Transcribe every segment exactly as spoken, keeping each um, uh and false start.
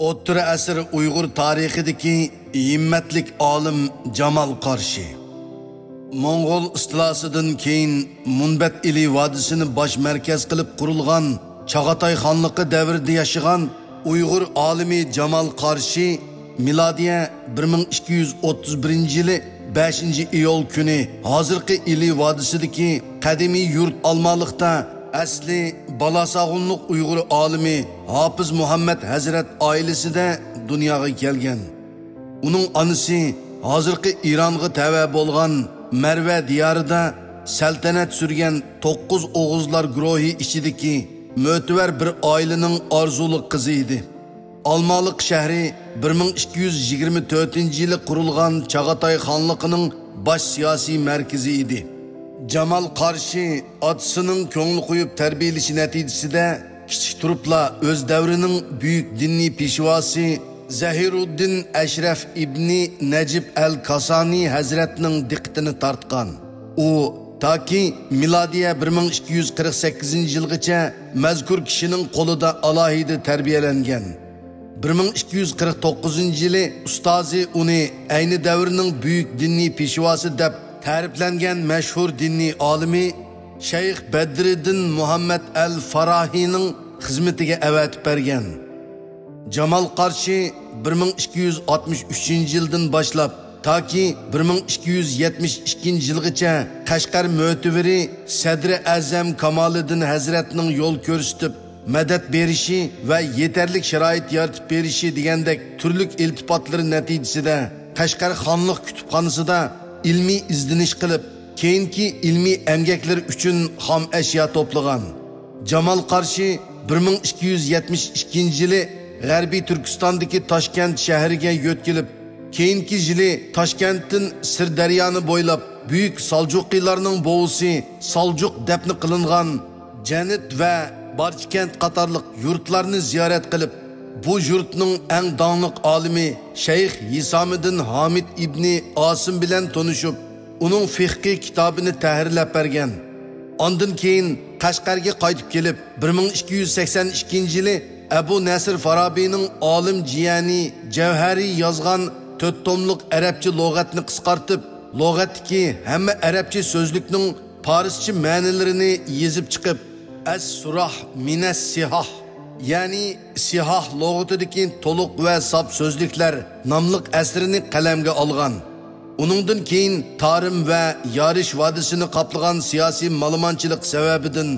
ئوتتۇرا ئەسىر ئۇيغۇر تارىخىدىكى ھىممەتلىك ئالىم جامال قارشى. موڭغۇل ئىستىلاسىدىن كېيىن مۇنبەت ئىلى ۋادىسىنى باش مەركەز قىلىپ قۇرۇلغان چاغاتاي خانلىقى دەۋرىدە ياشىغان ئۇيغۇر ئالىمى جامال قارشى مىلادىيە بىر مىڭ ئىككى يۈز ئوتتۇز بىرىنچى يىلى بەشىنچى ئىيۇل كۈنى ھازىرقى ئىلى ۋادىسىدىكى قەدىمىي يۇرت ئالمالىقتا ئەسلى بالاساغۇنلۇق ئۇيغۇر ئالىمى ھاپىز مۇھەممەد ھەزرەت ئائىلىسىدە دۇنياغا كەلگەن. ئۇنىڭ ئانىسى ھازىرقى ئىرانغا تەۋە بولغان مەرۋە دىيارىدا سەلتەنەت سۈرگەن توققۇز ئوغۇزلار گۇرۇھى ئىچىدىكى مۆتىۋەر بىر ئائىلىنىڭ ئارزۇلۇق قىزى ئىدى. ئالمالىق شەھىرى بىر مىڭ ئىككى يۈز يىگىرمە تۆتىنچى يىلى قۇرۇلغان چاغاتاي خانلىقىنىڭ باش سىياسىي مەركىزى ئىدى. جامال قارشى ئاتىسىنىڭ كۆڭۈل قويۇپ تەربىيەلىشى نەتىجىسىدە كىچىك تۇرۇپلا ئۆز دەۋرىنىڭ بۈيۈك دىنىي پېشۋاسى زەھىرۇددىن ئەشرەف ئىبنى نەجىب ئەل كاسانى ھەزرەتنىڭ دىققىتىنى تارتقان. ئۇ تاكى مىلادىيە بىر مىڭ ئىككى يۈز قىرىق سەككىزىنچى يىلغىچە مەزكۇر كىشىنىڭ قولىدا ئالاھىدە تەربىيەلەنگەن. بىر مىڭ ئىككى يۈز قىرىق توققۇزىنچى يىلى ئۇستازى ئۇنى ئەينى دەۋرنىڭ بۈيۈك دىنىي پېشۋاسى دەپ تەرىپلەنگەن مەشھۇر دىنىي ئالىمى شەيخ بەدرىدىن مۇھەممەد ئەل فاراھىنىڭ خىزمىتىگە ئەۋەتىپ بەرگەن. جامال قارشى بىر مىڭ ئىككى يۈز ئاتمىش ئۈچىنچى يىلدىن باشلاپ تاكى بىر مىڭ ئىككى يۈز يەتمىش ئىككىنچى يىلغىچە قەشقەر مۆتىۋىرى سەدرى ئەزەم كامالىدىن ھەزرەتنىڭ يول كۆرسىتىپ، مەدەت بېرىشى ۋە يېتەرلىك شارائىت يارىتىپ بېرىشى دېگەندەك تۈرلۈك ئىلتىپاتلىرى نەتىجىسىدە قەشقەر خانلىق كۇتۇپخانىسىدا ئىلمىي ئىزدىنىش قىلىپ، كېيىنكى ئىلمىي ئەمگەكلىرى ئۈچۈن خام ئەشيا توپلىغان. جامال قارشى بىر مىڭ ئىككى يۈز يەتمىش ئىككىنچى يىلى غەربىي تۈركىستاندىكى تاشكەنت شەھىرىگە يۆتكىلىپ، كېيىنكى يىلى تاشكەنتتىن سىردەريانى بويلاپ، بۈيۈك سالجۇقىلارنىڭ بوۋىسى سالجۇق دەپنە قىلىنغان جەنت ۋە بارچىكەنت قاتارلىق يۇرتلارنى زىيارەت قىلىپ، بۇ يۇرتنىڭ ئەڭ داڭلىق ئالىمى شەيخ ھىسامىدىن ھامىد ئىبنى ئاسىم بىلەن تونۇشۇپ، ئۇنىڭ فىقھى كىتابىنى تەھرىرلەپ بەرگەن. ئاندىن كېيىن قەشقەرگە قايتىپ كېلىپ، بىر مىڭ ئىككى يۈز سەكسەن ئىككىنچى يىلى ئەبۇ نەسىر فارابىنىڭ ئالىم جىيەنى جەۋھەرى يازغان تۆت توملۇق ئەرەبچە لۇغەتنى قىسقارتىپ، لۇغەتتىكى ھەممە ئەرەبچە سۆزلۈكنىڭ پارسچە مەنىلىرىنى يېزىپ چىقىپ، ئەس سۇراھ مىنەس سىھاھ، يەنى سىھاھ لۇغىتىدىكى تولۇق ۋە ساپ سۆزلۈكلەر ناملىق ئەسىرىنى قەلەمگە ئالغان. ئۇنىڭدىن كېيىن تارىم ۋە يارىش ۋادىسىنى قاپلىغان سىياسىي مالىمانچىلىق سەۋەبىدىن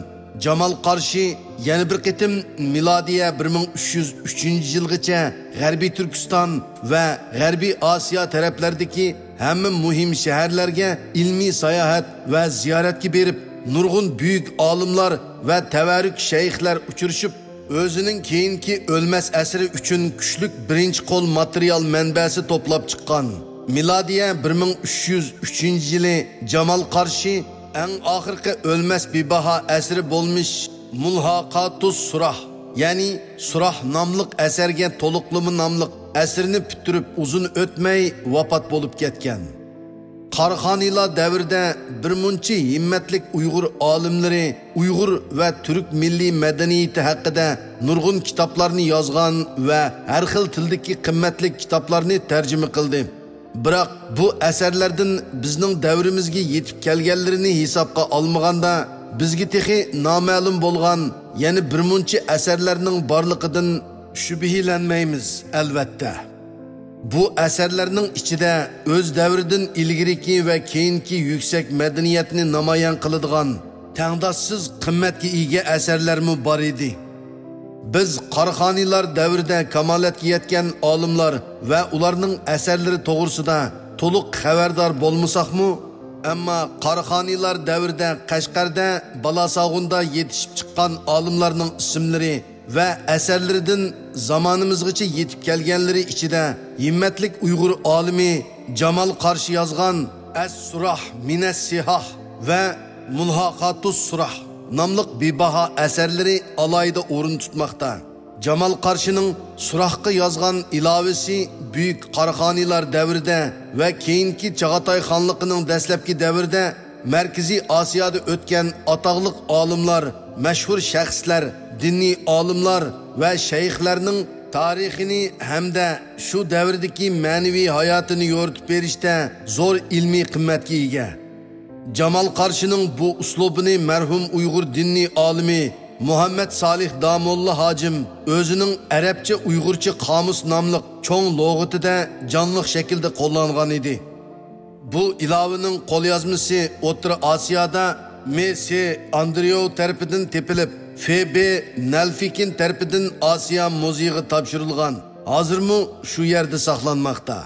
جامال قارشى يەنە بىر قېتىم مىلادىيە بىر مىڭ ئۈچ يۈز ئۈچىنچى يىلغىچە غەربىي تۈركىستان ۋە غەربىي ئاسىيا تەرەپلەردىكى ھەممە مۇھىم شەھەرلەرگە ئىلمىي ساياھەت ۋە زىيارەتكە بېرىپ، نۇرغۇن بۈيۈك ئالىملار ۋە تەۋەررۈك شەيخلەر ئۇچرىشىپ، ئۆزىنىڭ كېيىنكى ئۆلمەس ئەسىرى ئۈچۈن كۈچلۈك بىرىنچى قول ماتېرىيال مەنبەسى توپلاپ چىققان. مىلادىيە بىر مىڭ ئۈچ يۈز ئۈچىنچى يىلى جامال قارشى ئەڭ ئاخىرقى ئۆلمەس بىباھا ئەسىرى بولمىش مۇلھاقاتۇس سۇراھ، يەنى سۇراھ ناملىق ئەسەرگە تولۇقلىما ناملىق ئەسىرىنى پۈتتۈرۈپ ئۇزۇن ئۆتمەي ۋاپات بولۇپ كەتكەن. قاراخانىيلار دەۋرىدە بىر مۇنچە ھىممەتلىك ئۇيغۇر ئالىملىرى ئۇيغۇر ۋە تۈرك مىللىي مەدەنىيىتى ھەققىدە نۇرغۇن كىتابلارنى يازغان ۋە ھەر خىل تىلدىكى قىممەتلىك كىتابلارنى تەرجىمە قىلدى. بىراق بۇ ئەسەرلەردىن بىزنىڭ دەۋرىمىزگە يېتىپ كەلگەنلىرىنى ھېسابقا ئالمىغاندا، بىزگە تېخى نامەلۇم بولغان يەنە بىر مۇنچە ئەسەرلەرنىڭ بارلىقىدىن شۈبھىلەنمەيمىز، ئەلۋەتتە. بۇ ئەسەرلەرنىڭ ئىچىدە ئۆز دەۋرىدىن ئىلگىرىكى ۋە كېيىنكى يۈكسەك مەدەنىيەتنى نامايان قىلىدىغان تەڭداشسىز قىممەتكە ئىگە ئەسەرلەرمۇ بار ئىدى. بىز قاراخانىيلار دەۋرىدە كامالەتكە يەتكەن ئالىملار ۋە ئۇلارنىڭ ئەسەرلىرى توغرىسىدا تولۇق خەۋەردار بولمىساقمۇ، ئەمما قاراخانىيلار دەۋرىدە قەشقەردە بالاساغۇندا يېتىشىپ چىققان ئالىملارنىڭ ئىسىملىرى ۋە ئەسەرلىرىدىن زامانىمىزغىچە يېتىپ كەلگەنلىرى ئىچىدە ھىممەتلىك ئۇيغۇر ئالىمى جامال قارشى يازغان ئەس سۇراھ مىنەس سىھاھ ۋە مۇلھاقاتۇس سۇراھ ناملىق بىباھا ئەسەرلىرى ئالاھىدە ئورۇن تۇتماقتا. جامال قارشىنىڭ سۇراھقا يازغان ئىلاۋىسى بۈيۈك قاراخانىيلار دەۋرىدە ۋە كېيىنكى چاغاتاي خانلىقىنىڭ دەسلەپكى دەۋرىدە مەركىزىي ئاسىيادا ئۆتكەن ئاتاقلىق ئالىملار، مەشھۇر شەخسلەر، دىنىي ئالىملار ۋە شەيخلەرنىڭ تارىخىنى ھەمدە شۇ دەۋردىكى مەنىۋى ھاياتىنى يورۇتۇپ بېرىشتە زور ئىلمىي قىممەتكە ئىگە. جامال قارشىنىڭ بۇ ئۇسلۇبىنى مەرھۇم ئۇيغۇر دىنىي ئالىمى مۇھەممەد سالىھ داموللا ھاجىم ئۆزىنىڭ ئەرەبچە ئۇيغۇرچە قامۇس ناملىق چوڭ لۇغىتىدە جانلىق شەكىلدە قوللانغان ئىدى. بۇ ئىلاۋىنىڭ قوليازمىسى ئوتتۇرا ئاسىيادا م س ئاندرېيېۋ تەرىپىدىن تېپىلىپ، ف ب نەلفىكىن تەرىپىدىن ئاسىيا مۇزېيىغا تاپشۇرۇلغان. ھازىرمۇ شۇ يەردە ساقلانماقتا.